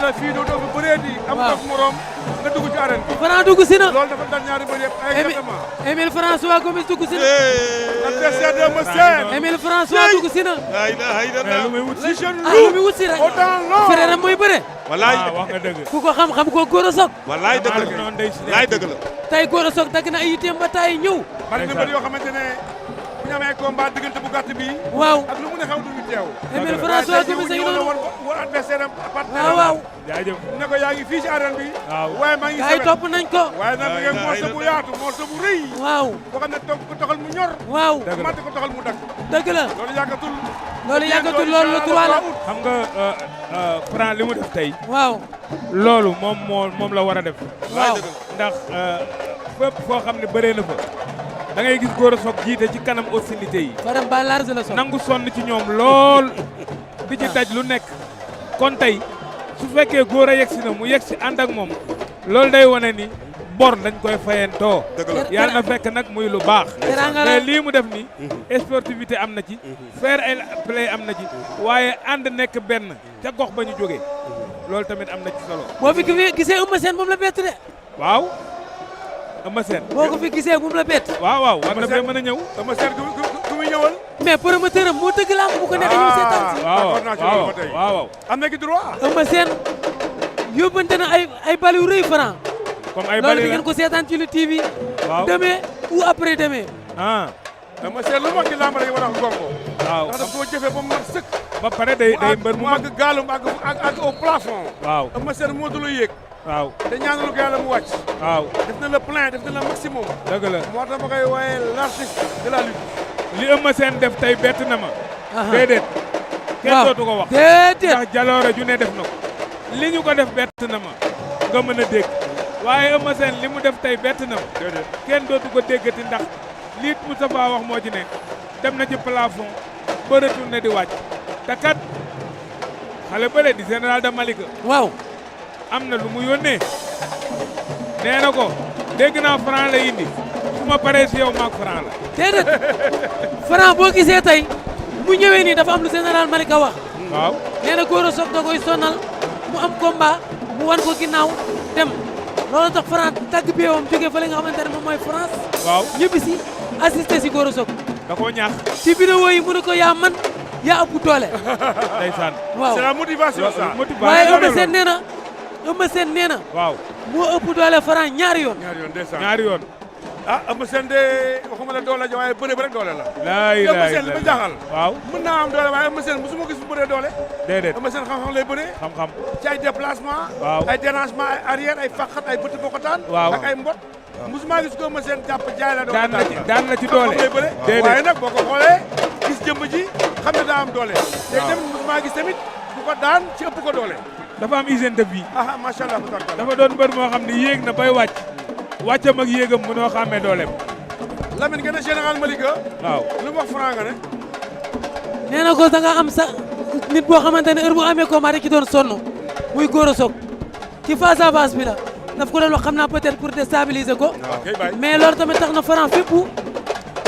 la fii doo fi bëree di. am nga morom nga dugg ci arène bi. Franc dugg si na. loolu dafa dal ñaari bëri yëpp exactement. Émile François Gomis dugg si na. adversaire de Eumeu Sène. Émile François dugg si na. lu muy wut si. lu muy wut si rek. frère am mooy bëre. wallaay wax nga dëgg. ku ko xam ko Gora Sock. wallaay dëgg la wallaay dëgg la. tey Gora Sock dagg na ay yitteem ba tay ñëw. bari na bëri yoo xamante ne bu ñu amee combat diggante bu gàtt bi. waaw ak lu mu ne xaw du ñu teew. Émile François Gomis a ngi noonu. war adversaire am partenaire. waaw. jaajëf. ne ko yaa ngi fii ci arène bi. waaw waaye maa ngi gars yi topp nañ ko. waaye nag mi ngi morceau bu yaatu morceau bu rëy. waaw. boo xam ne toog ko toxal mu ñor. waaw. mate ko toxal mu dakk. dëgg la. loolu yàggatul. loolu le 3 la. xam nga Franc li mu def tey. waaw. loolu moom la war a def. waaw ndax fépp foo xam ne bëree na fa. da ngay gis Gora Sock jiite ci kanam hostilité yi. Fadam ba large la soog. nangu sonn ci ñoom lool. di ci daj lu nekk. kon tey su fekkee góor a yegsi na mu yegsi ànd ak moom. loolu day wane ni bor dañ koy fayantoo. yàlla na fekk nag muy lu baax. mais lii mu def ni sportivité am na ci. fair play am na ci. waaye ànd nekk benn ca gox ba ñu jógee. loolu tamit am na ci solo. boo fi gisee Eumeu Sène moom la bett de. waaw. Eumeu Sène. boo ko fi gisee moom la bett. waaw war na fee mën a ñëw. Eumeu Sène ku muy ñëwal. mais promoteur am moo tëgg làmb bu ko neexee ñëw seetaan si. waaw. am na ki droit. Eumeu Sène yóbbante na ay bal yu rëy Franc. comme ay bal loolu di ngeen ko seetaan ci lu TV. waaw demain ou après demain. Eumeu Sène lu mu wax ci làmb rek war a gongo. waaw ndax daf koo jëfee ba mu mat sëkk. ba pare day mbër mu mag. àgg gaalum ak au plafond. waaw Eumeu Sène moo dul yéeg. waaw te ñaanalu ko yàlla mu wàcc. waaw def na le plein def na le maximum. dëgg la moo tax ma koy wooyee l'artiste de la lutte. li Eumeu Sène def tey bett na ma. déedéet. kenn dootu ko wax. déedéet ndax jaloore ju ne def na ko. li ñu ko def bett na ma. nga mën a dégg. waaye Eumeu Sène li mu def tey bett na ma. déedéet kenn dootu ko déggati ndax lii Moustapha wax moo ci nekk. dem na ci plafond ba retourné di wàcc. te kat xale bële di général de Malika. waaw. am na lu mu yónnee. nee na ko dégg naa Franc la indi. su ma paree si yow maag Franc la. déedéet Franc boo gisee tey mu ñëwee nii dafa am lu général Malika wax. waaw nee na Gora Sock da koy sonal mu am combat mu wan ko ginnaaw dem loolu tax Franc tàgg beewam jógee fa li nga xamante ne moom mooy France. waaw ñëpp si assisté si Gora Sock. da koo ñaax. ci vidéo yi mu ne ko yaa man yaa ëpp doole. ndeysaan. waaw c'est la motivation ça. waaye Eumeu Sène nee na Eumeu Sène nee na. waaw moo ëpp doole Franc ñaari yoon. ndeysaan ñaari yoon. ah Eumeu Sène de waxuma la doole ja waaye bëre ba rek doole la. laay Eumeu Sène li ma jaaxal. waaw mën naa am doole waaye Eumeu Sène mosuma gis bu bëree doole. déedéet Eumeu Sène xam-xam lay bëree. xam-xam. ci ay déplacement. waaw ay dérangement ay arrière ay faqat ay bëtt bokkataan. waaw ak ay mbot. mosuma gis ko Eumeu Sène jàpp jaay la doole. daan na ci doole. xam-xam lay bëre. déedéet waaye nag boo ko xoolee gis jëmm ji xam ne daa am doole. te tamit mosuma gis tamit bu ko daan ci ëpp ko doole. dafa am hygiène de vie. ah macha allah. dafa doon mbër moo xam ne yéeg na bay wàcc. wàccam ak yéegam mënoo xàmmee dooleem. Lamine gën a général Malika. waaw lu mu wax Franc nga ne. nee na ko da nga am sa nit boo xamante ne heure bu amee combat rek ci doon sonn muy Gora Sock ci face à face bi la daf ko doon wax xam naa peut-être pour déstabiliser ko. mais loolu tamit tax na Franc fépp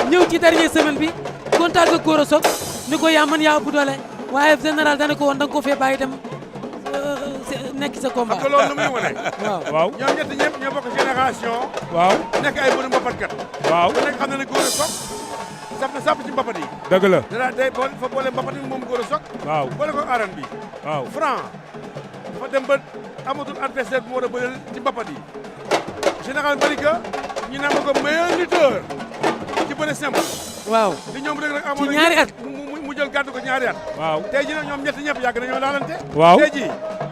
ñëw ci dernière semaine bi contact ak Gora Sock ni ko yaa man yaa ëpp doole waaye général dana ko woon da nga ko fee bàyyi dem nekk sa combat. parce que loolu lu muy wane. waaw ñoom ñett ñëpp ñoo bokk génération. waaw nekk ay mbëru mbapatkat. waaw ku nekk xam na ne Gora Sock saf na sàpp ci mbapat yi. dëgg la. dana day fa boole mbapat yi moom Gora Sock. waaw boole ko arène bi. waaw Franc dafa dem ba amatul adversaire bu mu war a bëreel ci mbapat yi. général Malika ñu naan ko meilleur lutteur ci bëre simple. waaw li ñoom rek amoon ci ñaari at. mu jël gàddu ko ñaari at. waaw tey jii nag ñoom ñett ñëpp yàgg nañoo laalante. waaw tey jii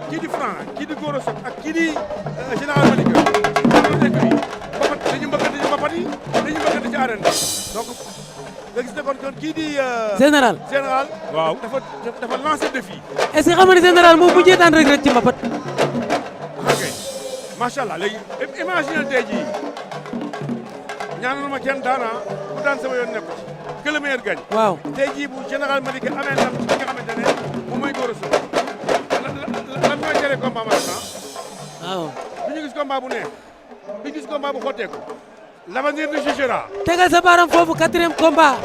kii di Franc kii di Gora Sock ak kii di général Malika dañu mbëkkante ci mbapat yi dañu mbëkkante ci arène bi donc nga gis ne kon kii di général waaw dafa lancé défi. est-ce que xam nga ne général moom mujjee daan Reug Reug ci mbapat. ok macha allah léegi imagine tey jii ñaanal ma kenn daana bu daan sama yoon nekku ci que le meilleur gagne. waaw tey jii bu général Malika amee ndam ci li nga xamante ne moom mooy Gora Sock lan mooy tere combat maintenant. waaw. du ñu gis combat bu neex du ñu gis combat bu xotteeku. l'avenir nous jugera. tegal sa baaram foofu 4e combat.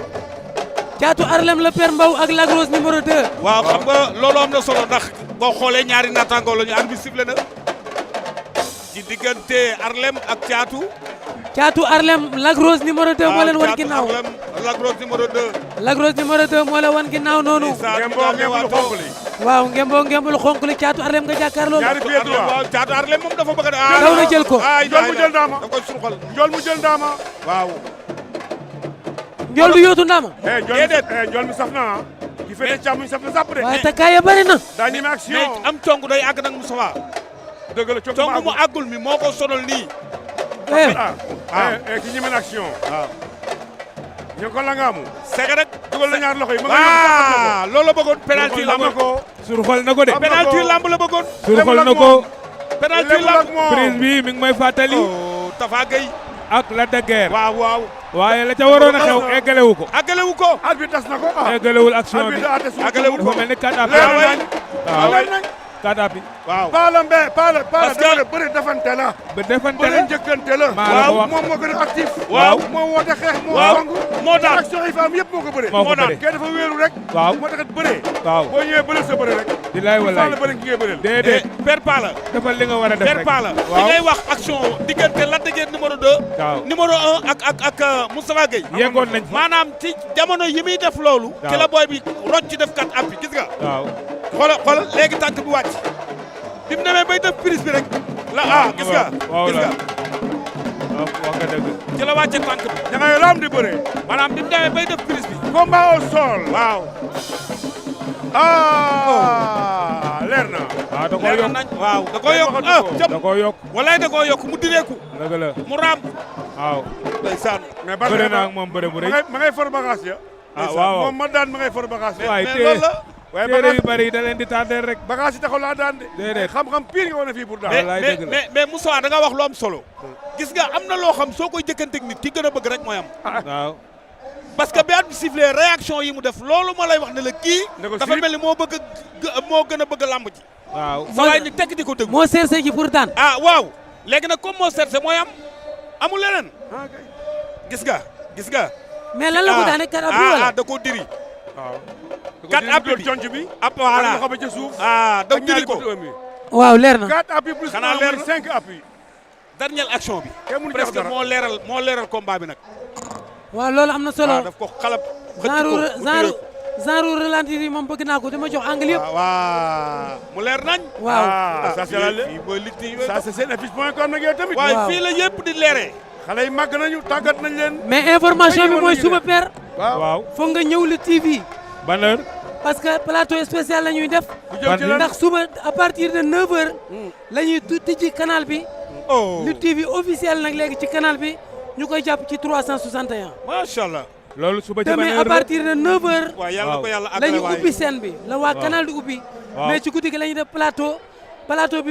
Caatu Arlem la Père Mbaw ak Lac Rose numéro 2. waaw xam nga loolu am na solo ndax boo xoolee ñaari naataangoo la ñu arbitre bi sifflé na ci diggante Arlem ak Thiatou Arlem Lac Rose numéro 2 moo leen wan ginnaaw. Lac Rose numéro 2. Lac Rose numéro 2 moo leen wan ginnaaw noonu. waaw ngembul xonk li Thiatou Arlem nga jàkkaarloo. Thiatou Arlem moom dafa bëgg a. daw na jël ko. njool mu jël ndaama. da koy surxal. njool mu jël ndaama. waaw. njool du yóotu ndaama. njool mi saf na ah. ki fete càmmuñ saf na sàpp de. waaye takkaay ya bëri na. daa ñeme action mais am cong day àgg nag Moustapha. dëgg la cong mu àggul mi moo ko sonal nii. ki ñeme na action. waaw. ñu ko la ngaamu. sega rek. dugal na ñaar loxo yi. loolu la bëggoon penalty lamb ko. surxal na ko de. penalty lamb la bëggoon. surxal na ko. penalty lamb prise bi mi ngi may fàttali. Tafa Gueye. ak Lac de Guiers. waaw. waaye la ca waroon a xew eggalewu ko. eggalewu ko. arbitre tas na ko. eggalewul action bi. eggalewu ko dafa mel ni kàddaa bi. waaw. parce que bëri defante la. ba defante la bëri njëkkante la. waaw moom moo gën a actif. waaw moo woote xeex. moo daan action yi fa am yëpp moo ko bëree. moo daan kee dafa wéeru rek. waaw moo taxit bëree. waaw boo ñëwee bëri sa bëri rek. di laay walaay la bëri ki ngay bëreel. déedéet per pa la. defal li nga war a def rek. per pa la. waaw li ngay wax action diggante Lac de Guiers numéro 2. waaw numéro 1 ak Moustapha Gueye. yeggoon nañ fa maanaam ci jamono yi muy def loolu. waaw ci la booy bi rocc ci def kat appi gis nga. waaw. xoolal léegi tànk bi wàcc. bi mu demee bay def prise bi rek. gis nga. waaw gis nga. waaw wax nga dëgg. ci la wàcce tànk bi. da ngay raam di bëree. maanaam bi mu demee bay def prise bi. combat au sol. waaw. leer na. waaw da koo leer yokk nañ waaw da koo yokk da koo yokk. walaay da koo yokk mu direeku. dëgg la mu raam. waaw. ndeysaan. mais bëre naa ak moom bëre bu rëy. ma ngay for bagage ya. waaw moom ma daan ma ngay for bagage ya. waaye mais loolu la. waaye téere yu bëri da leen di tardeel rek. bagage yi taxaw laa daan de. déedéet xam-xam pire nga wane fii pour daan. mais Moussa da nga wax lu am solo. gis nga am na loo xam soo koy jëkkanteeg nit ki gën a bëgg rek mooy am. waaw. parce que bi at bi sifflé réaction yi mu def loolu ma lay wax ne la kii. dafa mel ni moo gën a bëgg lamb ji. waaw. sa waay ñu tekk di ko déglu. moo cherché ji pour daan. waaw léegi nag comme moo cherché mooy am amul leneen. gis nga. mais lan la ko daane kat ab wala da koo diri. waaw. kat appui bi conc bi. voilà loxo ba ca suuf. da diri ko. waaw leer na. 4 appui plus xanaa leer na 5 appui. dernière action bi. presque moo leeral combat bi nag. waaw loolu am na solo. daf ko xalab. genre ralenti yi moom bëgg naa ko dama jox angle yëpp. waaw mu leer nañ. waaw ça c'est la ça c'est senaffiche.com nag yow tamit. waaye fii la yëpp di leeree. xale yi màgg nañu tàggat nañ leen. mais information bi mooy suba père. waaw. foog nga ñëw Lutte TV. ban heure. parce que plateau spécial la ñuy def. ban ndax suba à partir de 9h. la ñuy tijji canal bi. Lutte TV officiel nag léegi ci canal bi ñu koy jàpp ci 361. macha allah. loolu suba ci ban heure demain à partir de 9h. waaw yàlla ko yàlla la ñu ubbi scène bi la waa canal di ubbi. mais ci guddi gi la ñuy def plateau bi.